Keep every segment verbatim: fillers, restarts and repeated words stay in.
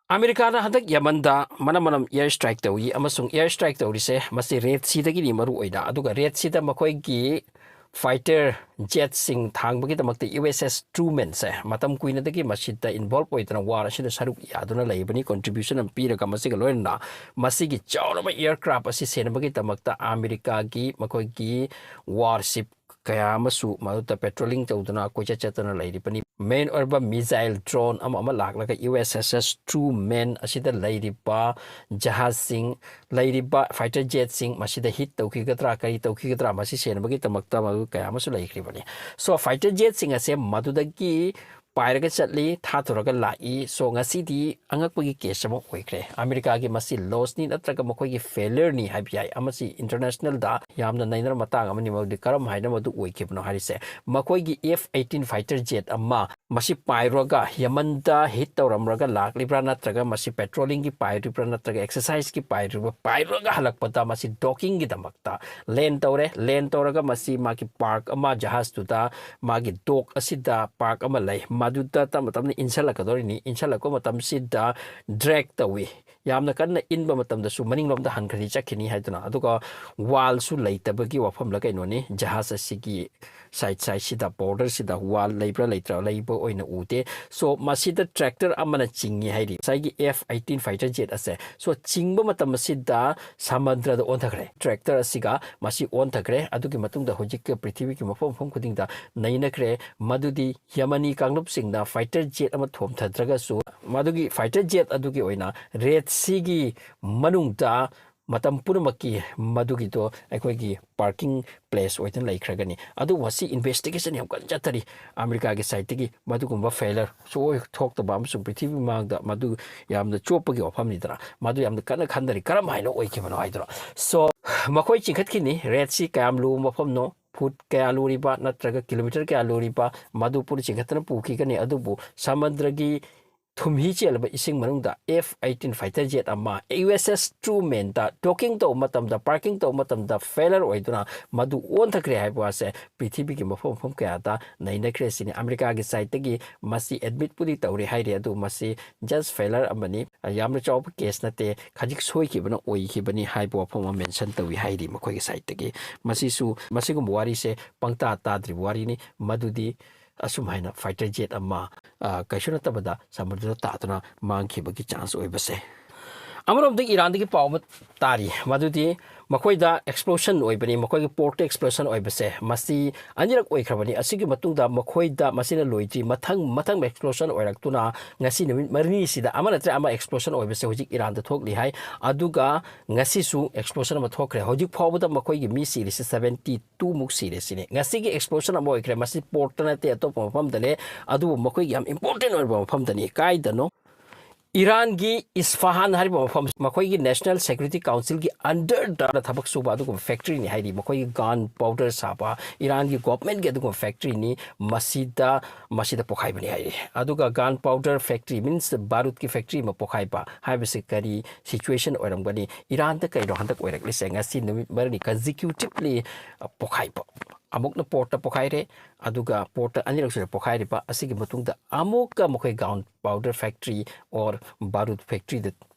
ꯑꯃꯦꯔꯤꯀꯥꯅ ꯍꯟꯗꯛ ꯌꯃꯟꯗ ꯃꯅꯝ ꯃꯅꯝ air strike ꯇꯧꯏ, ꯑꯃꯁꯨꯡ air strike ꯇꯧꯔꯤꯁꯦ ꯃꯁꯤ Red Seaꯗꯒꯤꯅꯤ ꯃꯔꯨ ꯑꯣꯏꯅ꯫ ꯑꯗꯨꯒ Red Seaꯗ ꯃꯈꯣꯏꯒꯤ fighter jetꯁꯤꯡ ꯊꯥꯡꯕꯒꯤꯗꯃꯛꯇ USS Trumanꯁꯦ ꯃꯇꯝ ꯀꯨꯏꯅꯗꯒꯤ ꯃꯁꯤꯗ involve ꯑꯣꯏꯗꯨꯅ war ꯑꯁꯤꯗ ꯁꯔꯨꯛ ꯌꯥꯗꯨꯅ ꯂꯩꯕꯅꯤ꯫ Contribution ꯑꯃ ꯄꯤꯔꯒ ꯃꯁꯤꯒ ꯂꯣꯏꯅꯅ ꯃꯁꯤꯒꯤ ꯆꯥꯎꯔꯕ aircraft ꯑꯁꯤ ꯁꯦꯟꯅꯕꯒꯤꯗꯃꯛꯇ ꯑꯃꯦꯔꯤꯀꯥꯒꯤ ꯃꯈꯣꯏꯒꯤ warship ꯀꯌꯥ ꯑꯃꯁꯨ ꯃꯗꯨꯗ patrolling ꯇꯧꯗꯨꯅ ꯀꯣꯏꯆꯠ ꯆꯠꯇꯨꯅ ꯂꯩꯔꯤꯕꯅꯤ꯫ Main ꯑꯣꯏꯔꯕ missile drone ꯑꯃ ꯑꯃ ꯂꯥꯛꯂꯒ USS Truman ꯑꯁꯤꯗ ꯂꯩꯔꯤꯕ ꯖꯍꯥꯖꯁꯤꯡ, ꯂꯩꯔꯤꯕ fighter jetꯁꯤꯡ ꯃꯁꯤꯗ hit ꯇꯧꯈꯤꯒꯗ꯭ꯔꯥ, ꯀꯔꯤ ꯇꯧꯈꯤꯒꯗ꯭ꯔꯥ, ꯃꯁꯤ ꯁꯦꯟꯅꯕꯒꯤꯗꯃꯛꯇ ꯃꯗꯨ ꯀꯌꯥ ꯑꯃꯁꯨ ꯂꯩꯈ꯭ꯔꯤꯕꯅꯤ꯫ So fighter jetꯁꯤꯡ ꯑꯁꯦ ꯃꯗꯨꯗꯒꯤ ꯄꯥꯏꯔꯒ ꯆꯠꯂꯤ, ꯊꯥꯊꯔꯒ ꯂꯥꯛꯏ꯫ So ꯉꯁꯤꯗꯤ ꯑꯉꯛꯄꯒꯤ case ꯑꯃ ꯑꯣꯏꯈ꯭ꯔꯦ꯫ ꯑꯃꯦꯔꯤꯀꯥꯒꯤ ꯃꯁꯤ lossꯅꯤ ꯅꯠꯇ꯭ꯔꯒ ꯃꯈꯣꯏꯒꯤ failureꯅꯤ ꯍꯥꯏꯕ ꯌꯥꯏ꯫ ꯑꯃꯁꯤ internationalꯗ ꯌꯥꯝꯅ ꯅꯩꯅꯔ ꯃꯇꯥꯡ ꯑꯃꯅꯤ꯫ ꯃꯗꯨꯗꯤ ꯀꯔꯝ ꯍꯥꯏꯅ ꯃꯗꯨ ꯑꯣꯏꯈꯤꯕꯅꯣ ꯍꯥꯏꯔꯤꯁꯦ, ꯃꯈꯣꯏꯒꯤ F eighteen fighter jet ꯑꯃ ꯃꯁꯤ ꯄꯥꯏꯔꯨꯔꯒ ꯌꯃꯟꯗ hit ꯇꯧꯔꯝꯂꯒ ꯂꯥꯛꯂꯤꯕ꯭ꯔꯥ, ꯅꯠꯇ꯭ꯔꯒ ꯃꯁꯤ patrollingꯒꯤ ꯄꯥꯏꯔꯤꯕ꯭ꯔꯥ, ꯅꯠꯇ꯭ꯔꯒ exerciseꯀꯤ ꯄꯥꯏꯔꯤꯕ꯭ꯔꯥ, ꯄꯥꯏꯔꯨꯔꯒ ꯍꯜꯂꯛꯄꯗ ꯃꯁꯤ dockingꯒꯤꯗꯃꯛꯇ land ꯇꯧꯔꯦ꯫ Land ꯇꯧꯔꯒ ꯃꯁꯤ ꯃꯥꯒꯤ park ꯑꯃ, ꯖꯍꯥꯖꯇꯨꯗ ꯃꯥꯒꯤ dock ꯑꯁꯤꯗ park ꯑꯃ ꯂꯩ, ꯃꯗꯨꯗ ꯇꯞꯅ ꯇꯞꯅ ꯏꯟꯁꯤꯜꯂꯛꯀꯗꯧꯔꯤꯅꯤ꯫ ꯏꯟꯁꯤꯜꯂꯛꯄ ꯃꯇꯝꯁꯤꯗ drag ꯇꯧꯏ꯫ ꯌꯥꯝꯅ ꯀꯟꯅ ꯏꯟꯕ ꯃꯇꯝꯗꯁꯨ ꯃꯅꯤꯡꯂꯣꯝꯗ ꯍꯟꯈ꯭ꯔꯗꯤ ꯆꯠꯈꯤꯅꯤ ꯍꯥꯏꯗꯨꯅ꯫ ꯑꯗꯨꯒ wallꯁꯨ ꯂꯩꯇꯕꯒꯤ ꯋꯥꯐꯝꯂ ꯀꯩꯅꯣꯅꯤ, ꯖꯍꯥꯖ ꯑꯁꯤꯒꯤ side sideꯁꯤꯗ, borderꯁꯤꯗ wall ꯂꯩꯕ꯭ꯔꯥ ꯂꯩꯇ꯭ꯔꯥ, ꯂꯩꯕ ꯑꯣꯏꯅ ꯎꯗꯦ꯫ So ꯃꯁꯤꯗ tractor ꯑꯃꯅ ꯆꯤꯡꯉꯤ ꯍꯥꯏꯔꯤ꯫ ꯉꯁꯥꯏꯒꯤ F eighteen fighter jet ꯑꯁꯦ, so ꯆꯤꯡꯕ ꯃꯇꯝ ꯑꯁꯤꯗ ꯁꯃꯨꯗ꯭ꯔꯗ ꯑꯣꯟꯊꯈ꯭ꯔꯦ꯫ Tractor ꯑꯁꯤꯒ ꯃꯁꯤ ꯑꯣꯟꯊꯈ꯭ꯔꯦ꯫ ꯑꯗꯨꯒꯤ ꯃꯇꯨꯡꯗ ꯍꯧꯖꯤꯛ ꯄ꯭ꯔꯤꯊꯤꯕꯤꯒꯤ ꯃꯐꯝ ꯃꯐꯝ ꯈꯨꯗꯤꯡꯗ ꯅꯩꯅꯈ꯭ꯔꯦ꯫ ꯃꯗꯨꯗꯤ ꯌꯃꯅꯤ ꯀꯥꯡꯂꯨꯞꯁꯤꯡꯅ fighter jet ꯑꯃ ꯊꯣꯝꯊꯗ꯭ꯔꯒꯁꯨ, ꯃꯗꯨꯒꯤ fighter jet ꯑꯗꯨꯒꯤ ꯑꯣꯏꯅ Red Seaꯒꯤ ꯃꯅꯨꯡꯗ ꯃꯇꯝ ꯄꯨꯝꯅꯃꯛꯀꯤ ꯃꯗꯨꯒꯤꯗꯣ ꯑꯩꯈꯣꯏꯒꯤ parking place ꯑꯣꯏꯗꯨꯅ ꯂꯩꯈ꯭ꯔꯒꯅꯤ꯫ ꯑꯗꯨꯕꯨ ꯃꯁꯤ investigation ꯌꯥꯝ ꯀꯟꯅ ꯆꯠꯊꯔꯤ꯫ ꯑꯃꯦꯔꯤꯀꯥꯒꯤ sideꯇꯒꯤ ꯃꯗꯨꯒꯨꯝꯕ failure ꯁꯨꯡꯑꯣꯏ ꯊꯣꯛꯇꯕ ꯑꯃꯁꯨꯡ ꯄ꯭ꯔꯤꯊꯤꯕꯤ ꯃꯃꯥꯡꯗ ꯃꯗꯨ ꯌꯥꯝꯅ ꯆꯣꯞꯄꯒꯤ ꯋꯥꯐꯝꯅꯤꯗꯅ, ꯃꯗꯨ ꯌꯥꯝꯅ ꯀꯟꯅ ꯈꯟꯊꯔꯤ, ꯀꯔꯝ ꯍꯥꯏꯅ ꯑꯣꯏꯈꯤꯕꯅꯣ ꯍꯥꯏꯗꯨꯅ꯫ So ꯃꯈꯣꯏ ꯆꯤꯡꯈꯠꯈꯤꯅꯤ꯫ Red Sea ꯀꯌꯥꯝ ꯂꯨꯕ ꯃꯐꯝꯅꯣ, foot ꯀꯌꯥ ꯂꯨꯔꯤꯕ ꯅꯠꯇ꯭ꯔꯒ kilometre ꯀꯌꯥ ꯂꯨꯔꯤꯕ, ꯃꯗꯨ ꯄꯨꯟꯅ ꯆꯤꯡꯈꯠꯇꯅ ꯄꯨꯈꯤꯒꯅꯤ꯫ ꯑꯗꯨꯕꯨ ꯁꯃꯨꯗ꯭ꯔꯒꯤ ꯊꯨꯝꯍꯤ ꯆꯦꯜꯂꯕ ꯏꯁꯤꯡ ꯃꯅꯨꯡꯗ F eighteen fighter jet ꯑꯃ U S S Truman ꯗ docking ꯇꯧꯕ ꯃꯇꯝꯗ, parking ꯇꯧꯕ ꯃꯇꯝꯗ failure ꯑꯣꯏꯗꯨꯅ ꯃꯗꯨ ꯑꯣꯟꯊꯈ꯭ꯔꯦ ꯍꯥꯏꯕ ꯋꯥꯁꯦ ꯄ꯭ꯔꯤꯊꯤꯕꯤꯒꯤ ꯃꯐꯝ ꯃꯐꯝ ꯀꯌꯥꯗ ꯅꯩꯅꯈ꯭ꯔꯦ ꯁꯤꯅꯤ꯫ ꯑꯃꯦꯔꯤꯀꯥꯒꯤ side ꯇꯒꯤ ꯃꯁꯤ admit ꯄꯨꯗꯤ ꯇꯧꯔꯦ ꯍꯥꯏꯔꯤ, ꯑꯗꯨ ꯃꯁꯤ just failure ꯑꯃꯅꯤ, ꯌꯥꯝꯅ ꯆꯥꯎꯕ case ꯅꯠꯇꯦ, ꯈꯖꯤꯛ ꯁꯣꯏꯈꯤꯕꯅ ꯑꯣꯏꯈꯤꯕꯅꯤ ꯍꯥꯏꯕ ꯋꯥꯐꯝ ꯑꯃ mention ꯇꯧꯏ ꯍꯥꯏꯔꯤ ꯃꯈꯣꯏꯒꯤ side ꯇꯒꯤ꯫ ꯃꯁꯤꯁꯨ, ꯃꯁꯤꯒꯨꯝꯕ ꯋꯥꯔꯤꯁꯦ ꯄꯪꯇꯥ ꯇꯥꯗ꯭ꯔꯤꯕ ꯋꯥꯔꯤꯅꯤ꯫ ꯃꯗꯨꯗꯤ ꯑꯁꯨꯝ ꯍꯥꯏꯅ fighter jet ꯑꯃ, ꯑ, ꯀꯩꯁꯨ ꯅꯠꯇꯕꯗ ꯁꯃꯨꯗ꯭ꯔꯗ ꯇꯥꯗꯨꯅ ꯃꯥꯡꯈꯤꯕꯒꯤ chance ꯑꯣꯏꯕꯁꯦ꯫ ꯑꯃꯔꯣꯝꯗ ꯏꯔꯥꯟꯗꯒꯤ ꯄꯥꯎ ꯑꯃ ꯇꯥꯔꯤ, ꯃꯗꯨꯗꯤ ꯃꯈꯣꯏꯗ explosion ꯑꯣꯏꯕꯅꯤ, ꯃꯈꯣꯏꯒꯤ port ꯇ explosion ꯑꯣꯏꯕꯁꯦ ꯃꯁꯤ ꯑꯅꯤꯔꯛ ꯑꯣꯏꯈ꯭ꯔꯕꯅꯤ꯫ ꯑꯁꯤꯒꯤ ꯃꯇꯨꯡꯗ ꯃꯈꯣꯏꯗ ꯃꯁꯤꯅ ꯂꯣꯏꯗ꯭ꯔꯤ, ꯃꯊꯪ ꯃꯊꯪ explosion ꯑꯣꯏꯔꯛꯇꯨꯅ ꯉꯁꯤ ꯅꯨꯃꯤꯠ ꯃꯔꯤꯅꯤꯁꯤꯗ ꯑꯃ ꯅꯠꯇ꯭ꯔꯒ ꯑꯃ explosion ꯑꯣꯏꯕꯁꯦ ꯍꯧꯖꯤꯛ ꯏꯔꯥꯟꯗ ꯊꯣꯛꯂꯤ ꯍꯥꯏ꯫ ꯑꯗꯨꯒ ꯉꯁꯤꯁꯨ explosion ꯑꯃ ꯊꯣꯛꯈ꯭ꯔꯦ꯫ ꯍꯧꯖꯤꯛ ꯐꯥꯎꯕꯗ ꯃꯈꯣꯏꯒꯤ ꯃꯤ ꯁꯤꯔꯤꯁꯦ seventy two ꯃꯨꯛ ꯁꯤꯔꯦ ꯁꯤꯅꯤ꯫ ꯉꯁꯤꯒꯤ explosion ꯑꯃ ꯑꯣꯏꯈ꯭ꯔꯦ, ꯃꯁꯤ port ꯇ ꯅꯠꯇꯦ, ꯑꯇꯣꯞꯄ ꯃꯐꯝꯗꯅꯦ, ꯑꯗꯨꯕꯨ ꯃꯈꯣꯏꯒꯤ ꯌꯥꯝ important ꯑꯣꯏꯕ ꯃꯐꯝꯗꯅꯤ꯫ ꯀꯥꯏꯗꯅꯣ? ꯏꯔꯥꯟꯒꯤ ꯏꯁꯐꯥꯍꯥꯟ ꯍꯥꯏꯔꯤꯕ ꯃꯐꯝ, ꯃꯈꯣꯏꯒꯤ National Security Council ꯒꯤ under ꯗ ꯊꯕꯛ ꯁꯨꯕ ꯑꯗꯨꯒꯨꯝꯕ factory ꯅꯤ ꯍꯥꯏꯔꯤ꯫ ꯃꯈꯣꯏꯒꯤ gun powder ꯁꯥꯕ, ꯏꯔꯥꯟꯒꯤ government ꯀꯤ ꯑꯗꯨꯒꯨꯝꯕ factory ꯅꯤ꯫ ꯃꯁꯤꯗ, ꯃꯁꯤꯗ ꯄꯣꯈꯥꯏꯕꯅꯤ ꯍꯥꯏꯔꯤ꯫ ꯑꯗꯨꯒ gun powder factory means ꯕꯥꯔꯨꯠꯀꯤ factory ꯑꯃ ꯄꯣꯈꯥꯏꯕ ꯍꯥꯏꯕꯁꯤ ꯀꯔꯤ situation ꯑꯣꯏꯔꯝꯒꯅꯤ? ꯏꯔꯥꯟꯗ ꯀꯩꯅꯣ ꯍꯟꯗꯛ ꯑꯣꯏꯔꯛꯂꯤꯁꯦ? ꯉꯁꯤ ꯅꯨꯃꯤꯠ ꯃꯔꯤꯅꯤ consecutively ꯄꯣꯈꯥꯏꯕ꯫ ꯑꯃꯨꯛꯅ port ꯇ ꯄꯣꯈꯥꯏꯔꯦ, ꯑꯗꯨꯒ port ꯇ ꯑꯅꯤꯔꯛ ꯁꯨꯔꯦ ꯄꯣꯈꯥꯏꯔꯤꯕ꯫ ꯑꯁꯤꯒꯤ ꯃꯇꯨꯡꯗ ꯑꯃꯨꯛꯀ ꯃꯈꯣꯏ gun powder factory or ꯕꯥꯔꯨꯗ factory ꯗ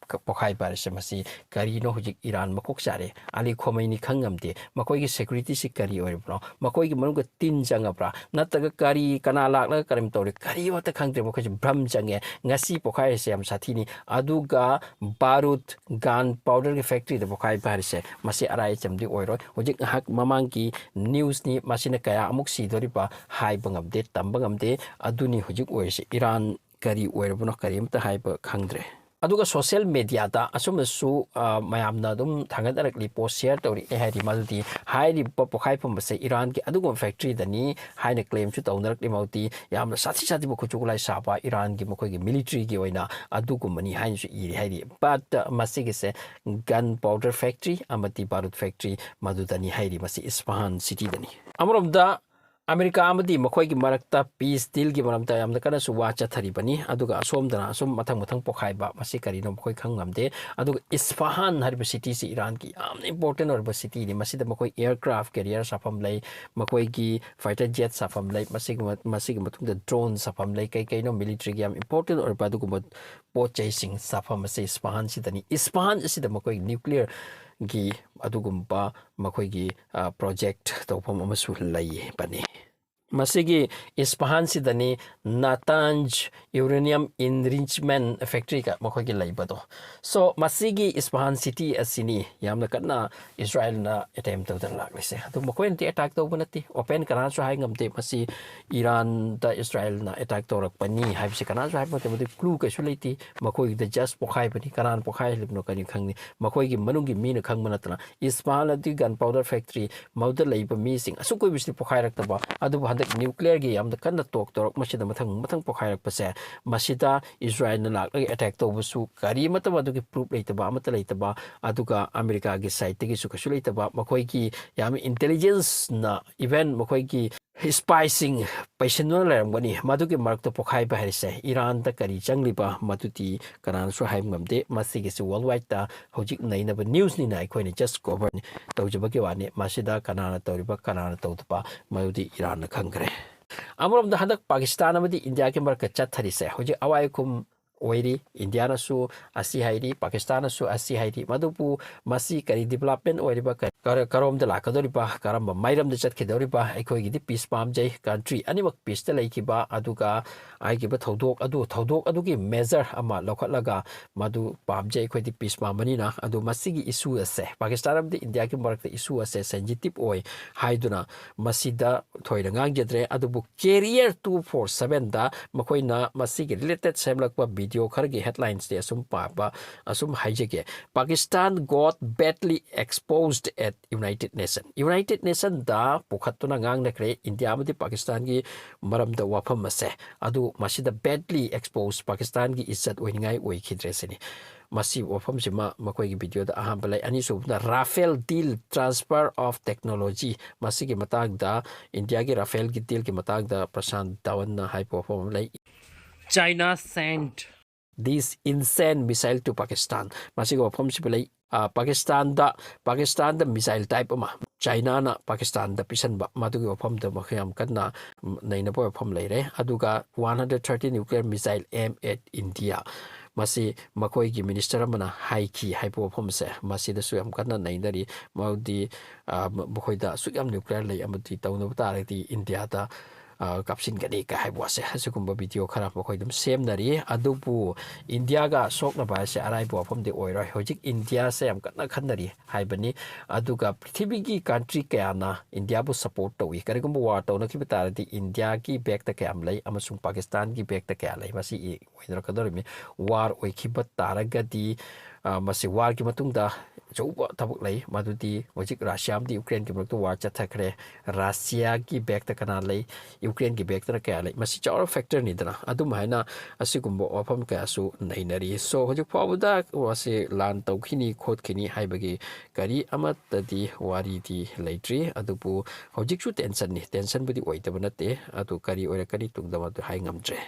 ꯄꯣꯈꯥꯏꯕ ꯍꯥꯏꯔꯤꯁꯦ, ꯃꯁꯤ ꯀꯔꯤꯅꯣ? ꯍꯧꯖꯤꯛ ꯏꯔꯥꯟ ꯃꯀꯣꯛ ꯆꯥꯔꯦ꯫ ꯑꯂꯤ ꯈꯣꯃꯩꯅꯤ ꯈꯪ ꯉꯝꯗꯦ꯫ ꯃꯈꯣꯏꯒꯤ security ꯁꯤ ꯀꯔꯤ ꯑꯣꯏꯔꯤꯕꯅꯣ? ꯃꯈꯣꯏꯒꯤ ꯃꯅꯨꯡꯗ ꯇꯤꯟ ꯆꯪꯉꯕ꯭ꯔꯥ? ꯅꯠꯇ꯭ꯔꯒ ꯀꯔꯤ, ꯀꯅꯥ ꯂꯥꯛꯂꯒ ꯀꯔꯤꯝ ꯇꯧꯔꯦ? ꯀꯔꯤ ꯑꯃꯠꯇ ꯈꯪꯗ꯭ꯔꯦ꯫ ꯃꯈꯣꯏꯁꯦ ꯚ꯭ꯔꯝ ꯆꯪꯉꯦ꯫ ꯉꯁꯤ ꯄꯣꯈꯥꯏꯔꯤꯁꯦ ꯌꯥꯝ ꯁꯥꯊꯤꯅꯤ꯫ ꯑꯗꯨꯒ ꯕꯥꯔꯨꯗ, gun powder ꯒꯤ factory ꯗ ꯄꯣꯈꯥꯏꯕ ꯍꯥꯏꯔꯤꯁꯦ, ꯃꯁꯤ ꯑꯔꯥꯏ ꯑꯆꯝꯗꯤ ꯑꯣꯏꯔꯣꯏ꯫ ꯍꯧꯖꯤꯛ ꯉꯥꯏꯍꯥꯛ ꯃꯃꯥꯡꯒꯤ news ꯅꯤ, ꯃꯁꯤꯅ ꯀꯌꯥ ꯑꯃꯨꯛ ꯁꯤꯗꯣꯔꯤꯕ ꯍꯥꯏꯕ ꯉꯝꯗꯦ, ꯇꯝꯕ ꯉꯝꯗꯦ꯫ ꯑꯗꯨꯅꯤ ꯍꯧꯖꯤꯛ ꯑꯣꯏꯔꯤꯁꯦ꯫ ꯏꯔꯥꯟ ꯀꯔꯤ ꯑꯣꯏꯔꯕꯅꯣ ꯀꯔꯤꯝꯇ ꯍꯥꯏꯕ ꯈꯪꯗ꯭ꯔꯦ꯫ ꯑꯗꯨꯒ social media ꯗ ꯑꯁꯨꯝꯕꯁꯨ, ꯑ, ꯃꯌꯥꯝꯅ ꯑꯗꯨꯝ ꯊꯥꯡꯒꯠꯅꯔꯛꯂꯤ, post share ꯇꯧꯔꯛꯂꯤ ꯍꯥꯏꯗꯤ, ꯃꯗꯨꯗꯤ ꯍꯥꯏꯔꯤꯕ ꯄꯣꯈꯥꯏꯐꯝ ꯑꯁꯦ ꯏꯔꯥꯟꯒꯤ ꯑꯗꯨꯒꯨꯝꯕ factory ꯗꯅꯤ ꯍꯥꯏꯅ claim ꯁꯨ ꯇꯧꯅꯔꯛꯂꯤ꯫ ꯃꯗꯨꯗꯤ ꯌꯥꯝꯅ ꯁꯥꯊꯤ ꯁꯥꯊꯤꯕ ꯈꯨꯠꯁꯨ ꯈꯨꯠꯂꯥꯏ ꯁꯥꯕ ꯏꯔꯥꯟꯒꯤ ꯃꯈꯣꯏꯒꯤ military ꯒꯤ ꯑꯣꯏꯅ ꯑꯗꯨꯒꯨꯝꯕꯅꯤ ꯍꯥꯏꯅꯁꯨ ꯏꯔꯤ ꯍꯥꯏꯔꯤ꯫ But, ꯑ, ꯃꯁꯤꯒꯤꯁꯦ gun powder factory ꯑꯃꯗꯤ ꯕꯥꯔꯨꯗ factory ꯃꯗꯨꯗꯅꯤ ꯍꯥꯏꯔꯤ, ꯃꯁꯤ ꯏꯁꯐꯥꯍꯥꯟ city ꯗꯅꯤ꯫ ꯑꯃꯔꯣꯝꯗ ꯑꯃꯦꯔꯤꯀꯥ ꯑꯃꯗꯤ ꯃꯈꯣꯏꯒꯤ ꯃꯔꯛꯇ peace dealꯒꯤ ꯃꯔꯝꯗ ꯌꯥꯝꯅ ꯀꯟꯅꯁꯨ ꯋꯥ ꯆꯠꯊꯔꯤꯕꯅꯤ꯫ ꯑꯗꯨꯒ ꯑꯁꯣꯝꯗꯅ ꯑꯁꯨꯝ ꯃꯊꯪ ꯃꯊꯪ ꯄꯣꯈꯥꯏꯕ, ꯃꯁꯤ ꯀꯔꯤꯅꯣ ꯃꯈꯣꯏ ꯈꯪ ꯉꯝꯗꯦ꯫ ꯑꯗꯨꯒ ꯏꯁꯐꯥꯍꯥꯟ ꯍꯥꯏꯔꯤꯕ cityꯁꯤ ꯏꯔꯥꯟꯒꯤ ꯌꯥꯝꯅ important ꯑꯣꯏꯔꯕ cityꯅꯤ꯫ ꯃꯁꯤꯗ ꯃꯈꯣꯏ aircraft carrier ꯁꯥꯐꯝ ꯂꯩ, ꯃꯈꯣꯏꯒꯤ fighter jet ꯁꯥꯐꯝ ꯂꯩ, ꯃꯁꯤꯒꯤ ꯃ-, ꯃꯁꯤꯒꯤ ꯃꯇꯨꯡꯗ drone ꯁꯥꯐꯝ ꯂꯩ, ꯀꯩ ꯀꯩꯅꯣ militaryꯒꯤ ꯌꯥꯝ important ꯑꯣꯏꯕ ꯑꯗꯨꯒꯨꯝꯕ ꯄꯣꯠ ꯆꯩꯁꯤꯡ ꯁꯥꯐꯝ ꯑꯁꯤ ꯏꯁꯐꯥꯍꯥꯟꯁꯤꯗꯅꯤ꯫ ꯏꯁꯐꯥꯍꯥꯟ ꯑꯁꯤꯗ ꯃꯈꯣꯏ nuclearꯒꯤ ꯑꯗꯨꯒꯨꯝꯕ ꯃꯈꯣꯏꯒꯤ, ꯑ, project ꯇꯧꯐꯝ ꯑꯃꯁꯨ ꯂꯩꯕꯅꯤ꯫ ꯃꯁꯤꯒꯤ ꯏꯁꯐꯥꯍꯥꯟꯁꯤꯗꯅꯤ Natanz uranium enrichment factoryꯒ ꯃꯈꯣꯏꯒꯤ ꯂꯩꯕꯗꯣ꯫ So, ꯃꯁꯤꯒꯤ ꯏꯁꯐꯥꯍꯥꯟ city ꯑꯁꯤꯅꯤ ꯌꯥꯝꯅ ꯀꯟꯅ ꯏꯁꯔꯥꯌꯦꯜꯅ attempt ꯇꯧꯗꯅ ꯂꯥꯛꯂꯤꯁꯦ꯫ ꯑꯗꯨ ꯃꯈꯣꯏꯅꯗꯤ attack ꯇꯧꯕ ꯅꯠꯇꯦ, open ꯀꯅꯥꯁꯨ ꯍꯥꯏ ꯉꯝꯗꯦ꯫ ꯃꯁꯤ ꯏꯔꯥꯟꯗ ꯏꯁꯔꯥꯌꯦꯜꯅ attack ꯇꯧꯔꯛꯄꯅꯤ ꯍꯥꯏꯕꯁꯤ ꯀꯅꯥꯁꯨ ꯍꯥꯏꯕ ꯉꯝꯗꯦ꯫ ꯃꯗꯨ clue ꯀꯩꯁꯨ ꯂꯩꯇꯦ꯫ ꯃꯈꯣꯏꯒꯤꯗ just ꯄꯣꯈꯥꯏꯕꯅꯤ꯫ ꯀꯅꯥꯅ ꯄꯣꯈꯥꯏꯍꯜꯂꯤꯕꯅꯣ ꯀꯔꯤ ꯈꯪꯅꯤ? ꯃꯈꯣꯏꯒꯤ ꯃꯅꯨꯡꯒꯤ ꯃꯤꯅ ꯈꯪꯕ ꯅꯠꯇꯅ ꯏꯁꯐꯥꯍꯥꯟ ꯑꯗꯨꯒꯤ gunpowder factory ꯃꯗꯨꯗ ꯂꯩꯕ ꯃꯤꯁꯤꯡ ꯑꯁꯨꯛ ꯀꯨꯏꯕꯁꯤꯗꯤ ꯄꯣꯈꯥꯏꯔꯛꯇꯕ, ꯑꯗꯨꯕꯨ ꯍꯟꯗꯛ nuclearꯒꯤ ꯌꯥꯝꯅ ꯀꯟꯅ talk ꯇꯧꯔꯛ, ꯃꯁꯤꯗ ꯃꯊꯪ ꯃꯊꯪ ꯄꯣꯈꯥꯏꯔꯛꯄꯁꯦ, ꯃꯁꯤꯗ ꯏꯁꯔꯥꯌꯦꯜꯅ ꯂꯥꯛꯂꯒ attack ꯇꯧꯕꯁꯨ ꯀꯔꯤꯃꯠꯇ ꯃꯗꯨꯒꯤ proof ꯂꯩꯇꯕ, ꯑꯃꯠꯇ ꯂꯩꯇꯕ, ꯑꯗꯨꯒ ꯑꯃꯦꯔꯤꯀꯥꯒꯤ sideꯇꯒꯤꯁꯨ ꯀꯩꯁꯨ ꯂꯩꯇꯕ, ꯃꯈꯣꯏꯒꯤ ꯌꯥꯝ intelligenceꯅ even ꯃꯈꯣꯏꯒꯤ spyꯁꯤꯡ ꯄꯩꯁꯤꯟꯗꯨꯅ ꯂꯩꯔꯝꯒꯅꯤ꯫ ꯃꯗꯨꯒꯤ ꯃꯔꯛꯇ ꯄꯣꯈꯥꯏꯕ ꯍꯥꯏꯔꯤꯁꯦ ꯏꯔꯥꯟꯗ ꯀꯔꯤ ꯆꯪꯂꯤꯕ, ꯃꯗꯨꯗꯤ ꯀꯅꯥꯅꯁꯨ ꯍꯥꯏꯕ ꯉꯝꯗꯦ꯫ ꯃꯁꯤꯒꯤꯁꯤ worldwideꯇ ꯍꯧꯖꯤꯛ ꯅꯩꯅꯕ newsꯅꯤꯅ ꯑꯩꯈꯣꯏꯅ just cover ꯇꯧꯖꯕꯒꯤ ꯋꯥꯅꯤ꯫ ꯃꯁꯤꯗ ꯀꯅꯥꯅ ꯇꯧꯔꯤꯕ, ꯀꯅꯥꯅ ꯇꯧꯗꯕ, ꯃꯗꯨꯗꯤ ꯏꯔꯥꯟꯅ ꯈꯪꯈ꯭ꯔꯦ꯫ ꯑꯃꯔꯣꯝꯗ ꯍꯟꯗꯛ ꯄꯥꯀꯤꯁꯇꯥꯟ ꯑꯃꯗꯤ ꯏꯟꯗꯤꯌꯥꯒꯤ ꯃꯔꯛꯇ ꯆꯠꯊꯔꯤꯁꯦ ꯍꯧꯖꯤꯛ ꯑꯋꯥꯏ ꯑꯈꯨꯝ ꯑꯣꯏꯔꯤ꯫ ꯏꯟꯗꯤꯌꯥꯅꯁꯨ ꯑꯁꯤ ꯍꯥꯏꯔꯤ, ꯄꯥꯀꯤꯁꯇꯥꯟꯅꯁꯨ ꯑꯁꯤ ꯍꯥꯏꯔꯤ꯫ ꯃꯗꯨꯕꯨ ꯃꯁꯤ ꯀꯔꯤ development ꯑꯣꯏꯔꯤꯕ, ꯀ-, ꯀꯔ-, ꯀꯔꯣꯝꯗ ꯂꯥꯛꯀꯗꯧꯔꯤꯕ, ꯀꯔꯝꯕ ꯃꯥꯏꯔꯝꯗ ꯆꯠꯈꯤꯗꯧꯔꯤꯕ? ꯑꯩꯈꯣꯏꯒꯤꯗꯤ peace ꯄꯥꯝꯖꯩ, country ꯑꯅꯤꯃꯛ peaceꯇ ꯂꯩꯈꯤꯕ, ꯑꯗꯨꯒ ꯍꯥꯏꯈꯤꯕ ꯊꯧꯗꯣꯛ ꯑꯗꯨ, ꯊꯧꯗꯣꯛ ꯑꯗꯨꯒꯤ measure ꯑꯃ ꯂꯧꯈꯠꯂꯒ ꯃꯗꯨ ꯄꯥꯝꯖꯩ꯫ ꯑꯩꯈꯣꯏꯗꯤ peace ꯄꯥꯝꯕꯅꯤꯅ꯫ ꯑꯗꯨ ꯃꯁꯤꯒꯤ issue ꯑꯁꯦ, ꯄꯥꯀꯤꯁꯇꯥꯟ ꯑꯃꯗꯤ ꯏꯟꯗꯤꯌꯥꯒꯤ ꯃꯔꯛꯇ issue ꯑꯁꯦ sensitive ꯑꯣꯏ ꯍꯥꯏꯗꯨꯅ ꯃꯁꯤꯗ ꯊꯣꯏꯅ ꯉꯥꯡꯖꯗ꯭ꯔꯦ꯫ ꯑꯗꯨꯕꯨ Career two four sevenꯗ ꯃꯈꯣꯏꯅ ꯃꯁꯤꯒꯤ related ꯁꯦꯝꯂꯛꯄ video ꯚꯤꯗꯤꯑꯣ ꯈꯔꯒꯤ headlinesꯇꯤ ꯑꯁꯨꯝ ꯄꯥꯕ, ꯑꯁꯨꯝ ꯍꯥꯏꯖꯒꯦ꯫ Pakistan got badly exposed at United Nation. United Nationꯗ ꯄꯨꯈꯠꯇꯨꯅ ꯉꯥꯡꯅꯈ꯭ꯔꯦ ꯏꯟꯗꯤꯌꯥ ꯑꯃꯗꯤ ꯄꯥꯀꯤꯁꯇꯥꯟꯒꯤ ꯃꯔꯝꯗ ꯋꯥꯐꯝ ꯑꯁꯦ꯫ ꯑꯗꯨ ꯃꯁꯤꯗ badly exposed, ꯄꯥꯀꯤꯁꯇꯥꯟꯒꯤ ꯏꯖꯠ ꯑꯣꯏꯅꯤꯡꯉꯥꯏ ꯑꯣꯏꯈꯤꯗ꯭ꯔꯦ ꯁꯤꯅꯤ꯫ ꯃꯁꯤ ꯋꯥꯐꯝꯁꯤꯃ ꯃꯈꯣꯏꯒꯤ ꯚꯤꯗꯤꯑꯣꯗ ꯑꯍꯥꯟꯕ ꯂꯩ꯫ ꯑꯅꯤꯁꯨꯕꯗ Rafale deal, transfer of technology, ꯃꯁꯤꯒꯤ ꯃꯇꯥꯡꯗ, ꯏꯟꯗꯤꯌꯥꯒꯤ Rafaelꯒꯤ dealꯒꯤ ꯃꯇꯥꯡꯗ ꯄ꯭ꯔꯁꯥꯟ ꯙꯋꯟꯅ ꯍꯥꯏꯕ ꯋꯥꯐꯝ ꯑꯃ ꯂꯩ꯫ China sent this insane missile to Pakistan. ꯃꯁꯤꯒꯤ ꯋꯥꯐꯝꯁꯤꯕꯨ ꯂꯩ꯫ ꯑ, ꯄꯥꯀꯤꯁꯇꯥꯟꯗ, ꯄꯥꯀꯤꯁꯇꯥꯟꯗ missile type ꯑꯃ ꯆꯥꯏꯅꯥꯅ ꯄꯥꯀꯤꯁꯇꯥꯟꯗ ꯄꯤꯁꯟꯕ, ꯃꯗꯨꯒꯤ ꯋꯥꯐꯝꯗ ꯃꯈꯣꯏ ꯌꯥꯝ ꯀꯟꯅ, ꯎꯝ, ꯅꯩꯅꯕ ꯋꯥꯐꯝ ꯂꯩꯔꯦ꯫ ꯑꯗꯨꯒ one hundred thirty nuclear missile aimed at India, ꯃꯁꯤ ꯃꯈꯣꯏꯒꯤ minister ꯑꯃꯅ ꯍꯥꯏꯈꯤ ꯍꯥꯏꯕ ꯋꯥꯐꯝꯁꯦ, ꯃꯁꯤꯗꯁꯨ ꯌꯥꯝ ꯀꯟꯅ ꯅꯩꯅꯔꯤ꯫ ꯃꯔꯝꯗꯤ, ꯑ, ꯃ-, ꯃꯈꯣꯏꯗ ꯑꯁꯨꯛ ꯌꯥꯝ nuclear ꯂꯩ ꯑꯃꯗꯤ ꯇꯧꯅꯕ ꯇꯥꯔꯒꯗꯤ ꯏꯟꯗꯤꯌꯥꯗ, ꯑ, ꯀꯥꯞꯁꯤꯟꯒꯅꯤ ꯀ ꯍꯥꯏꯕ ꯋꯥꯁꯦ, ꯑꯁꯤꯒꯨꯝꯕ ꯚꯤꯗꯤꯑꯣ ꯈꯔ ꯃꯈꯣꯏ ꯑꯗꯨꯝ ꯁꯦꯝꯅꯔꯤ꯫ ꯑꯗꯨꯕꯨ ꯏꯟꯗꯤꯌꯥꯒ ꯁꯣꯛꯅꯕ ꯍꯥꯏꯁꯦ ꯑꯔꯥꯏꯕ ꯋꯥꯐꯝꯗꯤ ꯑꯣꯏꯔꯣꯏ꯫ ꯍꯧꯖꯤꯛ ꯏꯟꯗꯤꯌꯥꯁꯦ ꯌꯥꯝ ꯀꯟꯅ ꯈꯟꯅꯔꯤ ꯍꯥꯏꯕꯅꯤ꯫ ꯑꯗꯨꯒ ꯄ꯭ꯔꯤꯊꯤꯕꯤꯒꯤ country ꯀꯌꯥꯅ ꯏꯟꯗꯤꯌꯥꯕꯨ support ꯇꯧꯏ꯫ ꯀꯔꯤꯒꯨꯝꯕ war ꯇꯧꯅꯈꯤꯕ ꯇꯥꯔꯗꯤ ꯏꯟꯗꯤꯌꯥꯒꯤ backꯇ ꯀꯌꯥꯝ ꯂꯩ ꯑꯃꯁꯨꯡ ꯄꯥꯀꯤꯁꯇꯥꯟꯒꯤ backꯇ ꯀꯌꯥ ꯂꯩ, ꯃꯁꯤ ꯏ-, ꯑꯣꯏꯅꯔꯛꯀꯗꯧꯔꯤꯕꯅꯤ꯫ War ꯑꯣꯏꯈꯤꯕ ꯇꯥꯔꯒꯗꯤ, ꯑ, ꯃꯁꯤ warꯒꯤ ꯃꯇꯨꯡꯗ ꯑꯆꯧꯕ ꯊꯕꯛ ꯂꯩ, ꯃꯗꯨꯗꯤ ꯍꯧꯖꯤꯛ ꯔꯁꯤꯌꯥ ꯑꯃꯗꯤ ꯌꯨꯀ꯭ꯔꯦꯟꯒꯤ ꯃꯔꯛꯇ war ꯆꯠꯊꯈ꯭ꯔꯦ꯫ ꯔꯁꯤꯌꯥꯒꯤ backꯇ ꯀꯅꯥ ꯂꯩ, ꯌꯨꯀ꯭ꯔꯦꯟꯒꯤ backꯇꯅ ꯀꯌꯥ ꯂꯩ, ꯃꯁꯤ ꯆꯥꯎꯔꯕ factorꯅꯤꯗꯅ꯫ ꯑꯗꯨꯝ ꯍꯥꯏꯅ ꯑꯁꯤꯒꯨꯝꯕ ꯋꯥꯐꯝ ꯀꯌꯥꯁꯨ ꯅꯩꯅꯔꯤ꯫ So, ꯍꯧꯖꯤꯛ ꯐꯥꯎꯕꯗ ꯃꯁꯤ ꯂꯥꯟ ꯇꯧꯈꯤꯅꯤ ꯈꯣꯠꯈꯤꯅꯤ ꯍꯥꯏꯕꯒꯤ ꯀꯔꯤ ꯑꯃꯠꯇꯗꯤ ꯋꯥꯔꯤꯗꯤ ꯂꯩꯇ꯭ꯔꯤ꯫ ꯑꯗꯨꯕꯨ ꯍꯧꯖꯤꯛꯁꯨ tensionꯅꯤ, tensionꯕꯨꯗꯤ ꯑꯣꯏꯗꯕ ꯅꯠꯇꯦ꯫ ꯑꯗꯨ ꯀꯔꯤ ꯑꯣꯏꯔꯛꯀꯅꯤ ꯇꯨꯡꯗ, ꯃꯗꯨ ꯍꯥꯏ ꯉꯝꯗ꯭ꯔꯦ꯫